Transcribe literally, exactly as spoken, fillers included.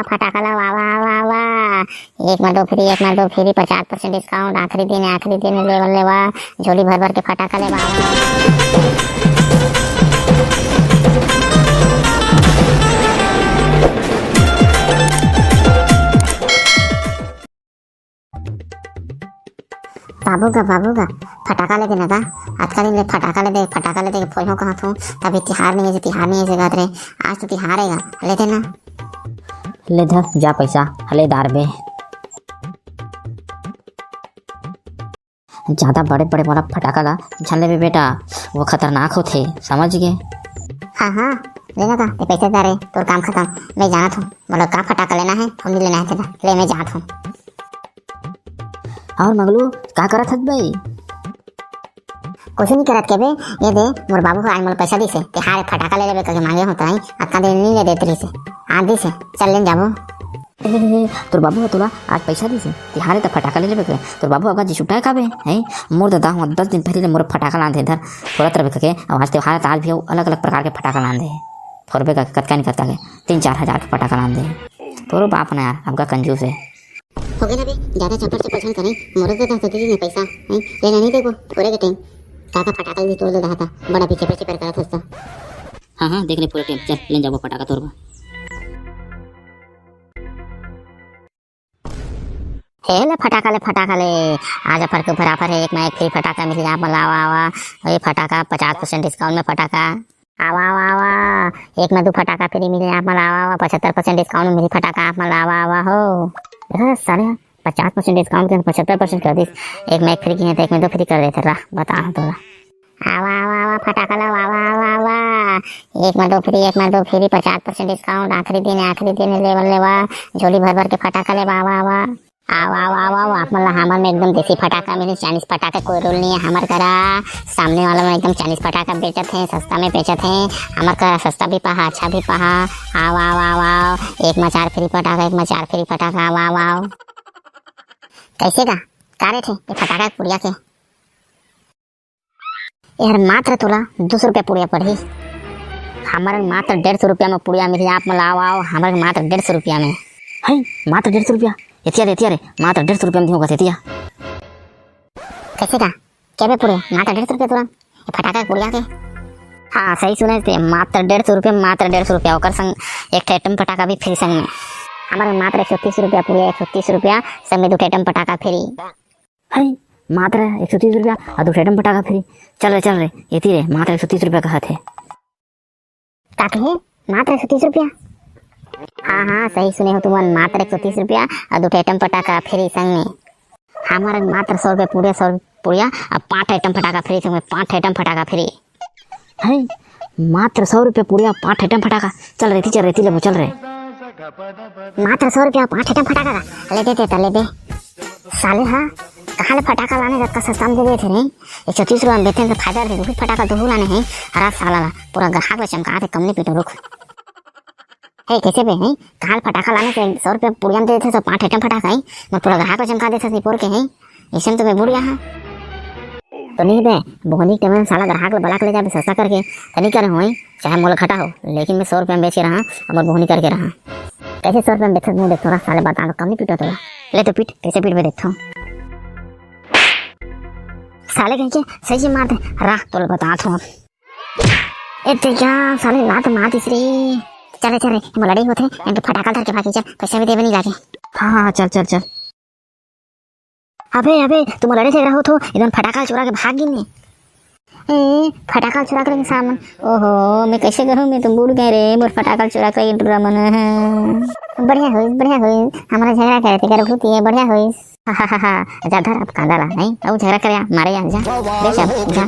फटाका ला, वाह, वाह, वाह, वाह। एक मा दो फ्री, एक मा दो फ्री, पचास परसेंट डिस्काउंट। आखिरी दिन, आखिरी दिन, लेवा, लेवा, झोली भर भर के फटाका लेवा। बाबू गा, बाबू गा, फटाका ले दे ना गा। अतका दिन ले फटाका ले दे, फटाका ले दे के फोन हो कहा थू, तभी तिहार नहीं है, तिहार नहीं है, आज तो तिहार है गा, ले दे ना। ले धर जा पैसा, हले दार बे। ज्यादा बड़े बड़े वाला फटाका ला झन लेबे बेटा, वो खतरनाक होथे, समझ गे? हाँ हाँ, लेना का, ते पैसे दारे, तोर काम खत्म। मैं जाना थू, बोलो का फटाका लेना है, हम नहीं लेना है तेरा, ले मैं जाना थू। और मगलू, का करत हस भाई? कुछ नहीं करत के बे, ये दे, मोर बाबू ह आज मोला पैसा दिसे, ते हारे फटाका ले लेबे करके मांगे होता है, अतका दिन नहीं ले देत रहिसे, आज दिसे, चल लेन जाबो। ए, ए, ए, तोर बाबू ह तोला आज पैसा दिसे, ते हारे त फटाका ले लेबे करके, तोर बाबू अगा जी छुट्टा है का बे, हैं? मोर ददा हुआ दस दिन पहले मोर फटाका लान दे धर, फोड़त रहे करके, अब आज त्योहार है त आज भी अलग अलग प्रकार के फटाका लान दे, फोड़बे करके कतका नहीं कतका के, तीन चार हजार के फटाका लान दे। तोरो बाप ना यार, अबका कंजूस है। हो गे ना बे, ज्यादा चपर चपर झन करे, मोरो के दस दे दे पैसा, हैं? लेना नहीं देखो, पूरे के टाइम। काका फटाका ले तोड़ दे रहा था, बड़ा पीछे पीछे पर करत हंसता। हाँ हाँ, देख ले पूरे टाइम, चल ले जाबो फटाका तोड़बा। हे ले फटाका ले, फटाका ले, आज offer के ऊपर offer है, एक में एक फ्री फटाका मिल जाए, आप लावा आवा, ये फटाका पचास परसेंट डिस्काउंट में फटाका। आवा, आवा, आवा। एक में दू फटाका फ्री मिले आप मन ला, आवा, आवा। पचहत्तर परसेंट डिस्काउंट में मिली फटाका आप मन ला, आवा, आवा हो। देखा साले, पचास परसेंट डिस्काउंट के पचहत्तर परसेंट कर दिस। एक में एक फ्री की है तो एक में दो फ्री कर देते रहा, बता तोला। आवा, आवा, आवा, फटाका ला, आवा, आवा, आवा। एक में दो फ्री, एक में दो फ्री, पचास परसेंट डिस्काउंट, आखिरी दिन, आखिरी दिन, लेवा, लेवा, झोली भर भर के फटाका लेवा, आवा, आवा। आवा, आवा, आवा, आवा, आप मन ला हमर में एकदम देसी फटाका मिली, चाइनीज फटाका कोई रोल नहीं है हमर करा। सामने वाला मन एकदम चाइनीज फटाका बेचत है, सस्ता में बेचत है। हमर करा सस्ता भी पहा, अच्छा भी पहा। आवा, आवा, आवा, आवा, एक में चार फ्री फटाका, एक में चार फ्री फटाका, आवा, आवा, आवा। कैसे का? का रेट है ये फटाका के पुड़िया के? यार, मात्र तोला दो सौ रुपया पुड़िया पड़ही। हमर मात्र डेढ़ सौ रुपया में पुड़िया मिलही, आप मन ला आवा, आवा, हमर मात्र डेढ़ सौ रुपया में। है, मात्र डेढ़ सौ रुपया? एतिया रे, एतिया रे, मात्र डेढ़ सौ रुपया में दिहूँ कस एतिया। कैसे का? के बे पुड़िया? मात्र डेढ़ सौ रुपया तोला? ये फटाका के पुड़िया के? हाँ, सही सुने ते, मात्र डेढ़ सौ रुपया, मात्र डेढ़ सौ रुपया, ओकर संग एक ठे एटम फटाका भी फ्री संग में। हमर मात्र एक सौ तीस रुपया पुड़िया, एक सौ तीस रुपया, संग में दो ठे एटम फटाका फ्री। है, मात्र एक सौ तीस रुपया और दो ठे एटम फटाका फ्री। चल रे, चल रे, एती रे, मात्र एक सौ तीस रुपया कहत हे। का कहे? मात्र एक सौ तीस रुपया? हाँ, हाँ, सही सुने हो तुमन, मात्र एक सौ तीस रुपया और दो ठे एटम फटाका फ्री संग में। हमर मात्र सौ रुपया पुड़िया, सौ रुपया पुड़िया और पाँच ठे एटम फटाका फ्री संग में, पाँच ठे एटम फटाका फ्री। है, मात्र सौ रुपया पुड़िया, पाँच ठे एटम फटाका। चल रे, एती चल रे, एती लेबो, चल रे। मात्र सौ रुपया, पाँच ठे एटम फटाका का? ले दे, दे, ले दे। साले हा, कहाँ ले फटाका लाने जतका सस्ता में दे देथे रे? एक सौ तीस रुपया में देथे तो फायदा रहे, वही फटाका दोहू लाने है। हरा साला ला, पूरा ग्राहक ला चमका दे, कमली पीटो रुख। हे, कैसे बे, हैं? कहाँ ले फटाका लाने से सौ रुपया पुड़िया में दे देथे, सौ पाँच ठे एटम फटाका है, मैं पूरा ग्राहक ला चमका देथे, नहीं पोर के है। अइसन तो मैं बुड़ गया हाँ। तो नहीं बे, बोहनी के मन साला ग्राहक ला बला के ले जाबे सस्ता करके, तो नहीं करे होई, चाहे मोला घाटा हो, लेकिन मैं सौ रुपया में बेच के रहा, अब मोर बोहनी करके रहा। कैसे सौ रुपया में बेचत मुँह देखथो रा साले, बता दो, कम नहीं पीटो तोला। ले तो पीट, कैसे पीट में देखथो। साले कहीं के सही से मार दे, राख तोला बता दो। ए तेजा, साले लात मार दिस रे। चले, चले, मोला डे होथे, इनके फटाका धर के भागी, चल, पैसा भी देवे नहीं लागे। हाँ, हाँ, चल, चल, चल। अबे, अबे, तुम लड़े झगड़ा हो तो, एकदम फटाका चुरा के भाग गिन ने। ए, फटाका चुरा के लेकिन सामने, ओहो, मैं कैसे करूँ, मैं तो बूड़ गए रे, मोर फटाका चुरा के लेकिन टुरा मन है। बढ़िया होइस, बढ़िया होइस, हमारा झगड़ा करे थे, कर भूती है, बढ़िया होइस। हा, हा, हा, हा, जा धर अब कांदा ला, नहीं, अब झगड़ा करे, मारे जा, जा, ले चल, जा।